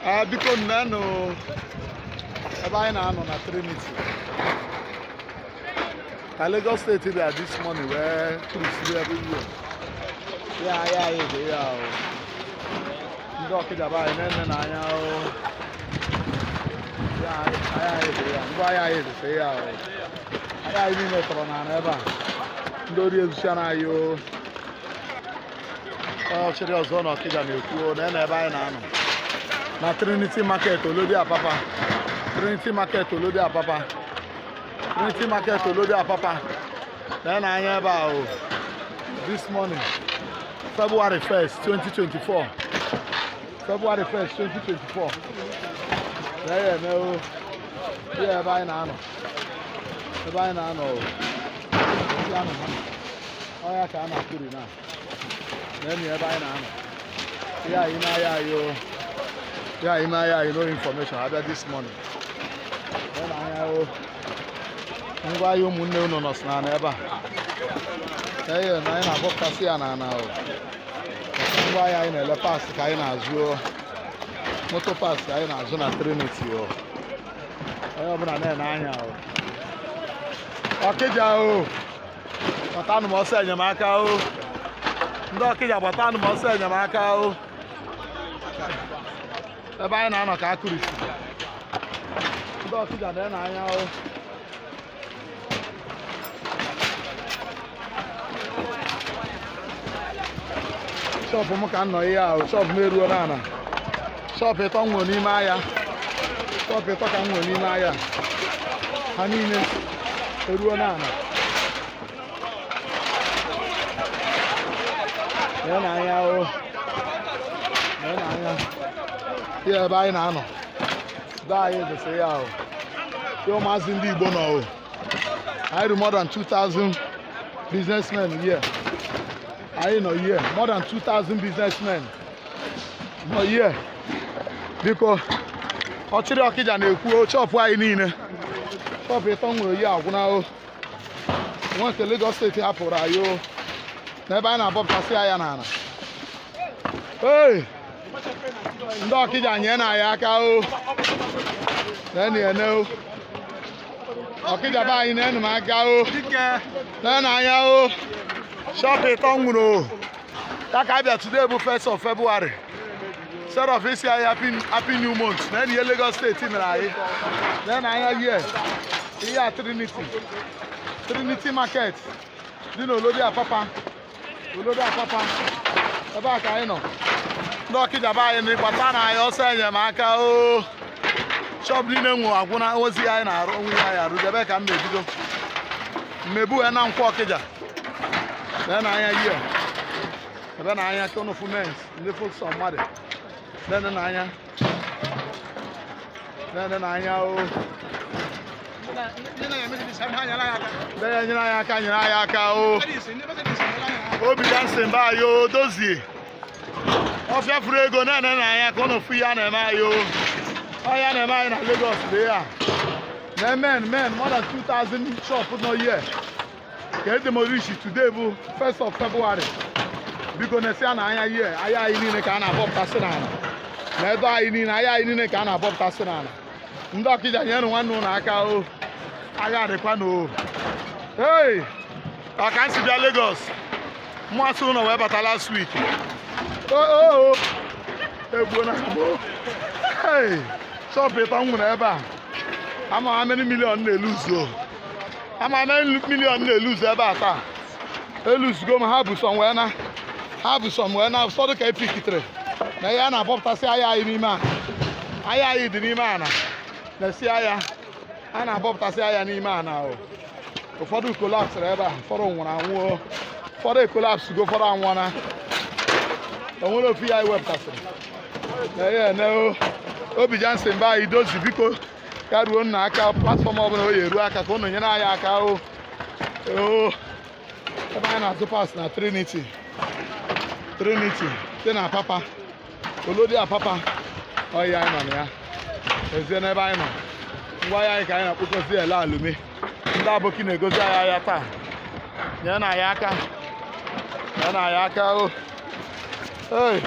Biko nnenụ ebe anyị na-anọ na Trinity ka Lagos State bịa this morning wee kụrisiri everywhere. Ya ahịa anyị dị ya o. Ndị Ọkịja be anyị na-ene n'anya o. Ya ahịa anyị dị ya, ngwa ahịa anyị dị ya o. Ahịa anyị niile tọrọ n'ala ebe a. Ndị ori ezuchara anyị o. Ọchịrị ọzọ na Ọkịja na-ekwu o na ebe anyị na-anọ na Trinity Market, Olodi Apapa. Trinity Market, Olodi Apapa. Trinity Market, Olodi Apapa. Na anya ebe a o. This morning, February 1st, 2024, February 1st, 2024, na ya eme o. Ihe ebe anyị na-anọ, ebe anyị na-anọ o. Esi anọ ha ọya ka a na-akụri na na-emi ebe anyị na-anọ. Ihe anyị n'ahịa anyị o, ihe anyị n'ahịa anyị, no information abịa this morning. Lee n'anya o, ngwa ahịa ụmụnne unu nọ n'ala ebe a. Ee, na anyị na-abọpụtasị ya n'ala o. Ngwa ahịa anyị na-ele, parts ka anyị na-azụ o, moto parts ka anyị na-azụ na Trinity o. Onye ọbụla na-ene anya o. Ọkịja o, gbatanụ m ọsọ enyemaka o. Ndị Ọkịja, gbatanụ m ọsọ enyemaka o. Ebe anyị na-anọ ka akụrisi. Ndị Ọkịja, na-ene anya o. Shop m ka m nọ ihe ahụ, shop m eruo n'ala. Shop ịtọ m nwere n'ime ahịa, shop ịtọ ka m nwere n'ime ahịa, ha niile eruo n'ala. Lee n'anya o, lee n'anya ihe ebe anyị na-anọ. Be anyị dịsị ya o. Ihe ụmụazị ndị Igbo nọ o. Anyị ru more than 2000 businessmen here. Anyị nọ here, more than 2000 businessmen nọ here. Biko, ọchịrị Ọkịja na-ekwu o, shop anyị niile, shop ịtọ nwere ihe agwụna o. Nwa nke Lagos State hapụrụ anyị o, n'ebe anyị na-abọpụtasị ya n'ala. Hey! Ndị Ọkịja, nye na anyị aka o. Nenu ene o. Ọkịja be anyị, na-enu m aka o. Nenu anya o. Shop ịtọ nwụrụ o. Ya ka abịa today bụ 1st of February. Instead of isi anyị happy, happy new month. Nenu ihe Lagos State mere anyị. Nenu anya here. Ihe a Trinity. Trinity Market dị n'Olodi Apapa. Olodi Apapa. Ebe a ka anyị nọ. Ndị Ọkịja be anyị, gbata na anyị ọsọ enyemaka o. Shop niile nwụ agwụna ozi anyị na-arụ onwe ya anyị arụ ebe ka m na-ebido mmebu ya na Nkwọ Ọkịja. Lee na anya yie ebe na anya ka unu fụ mens ndị fụ sọ mmadụ. Lee na anya, lee na anya o. Ndị na-enyere anyị aka, nyere anyị aka o. Obi dancing be anyị o, dozie ọfịa furu ego. Na-ene na anya ka unu fụ ihe a na-eme anyị o. Ọ ya na-eme anyị na Lagos dị ya na men more than 2000 shop nọ here ka e demolish today bụ 1st of February. Biko, na-esi a na anya here, ahịa anyị niile ka a na-abọpụtasị n'ala na ebe anyị niile, ahịa anyị niile ka a na-abọpụtasị n'ala. Ndị Ọkịja, nyere nwanne ụlọ aka o. Agha dịkwa n'o. Hey, ọ ka m si bịa Lagos, mmasị ụlọ wee bata last week o o o egbuo na agbo. Hey, shop ịtọ m nwere ebe a, ama how many million na-eluzu o, ama how many million na-eluzu ebe a taa. Eluzugo m ha bụ sọm wee na ha bụ sọm wee na ụfọdụ ka epikitere na ihe a na-abọpụtasị ahịa anyị n'ime a. Ahịa anyị dị n'ime ana na-esi ahịa a na-abọpụtasị ahịa n'ime ana o. Ụfọdụ collapsịrị ebe a, ụfọdụ nwụrụ anwụ o. Ụfọdụ ecollapsịgo, ụfọdụ anwụọna. O nwere ofu ya anyị wepụtasịrị na ihe ene o. Obi Johnson be anyị, dozi, biko, ya ruo nna aka. Platform ọbụla o ya eru aka ka unu nyere anyị aka o. O ebe anyị na-azụ parts na Trinity, Trinity dị na Apapa, Olodi Apapa. Ọhịa anyị nọ na ya ezie n'ebe anyị nọ. Ngwa ahịa anyị ka anyị na-akpụkọzi ele alụmi. Ndị aboki na-egozi anyị ahịa taa. Nyere na anyị aka, nyere na anyị aka o. Hey!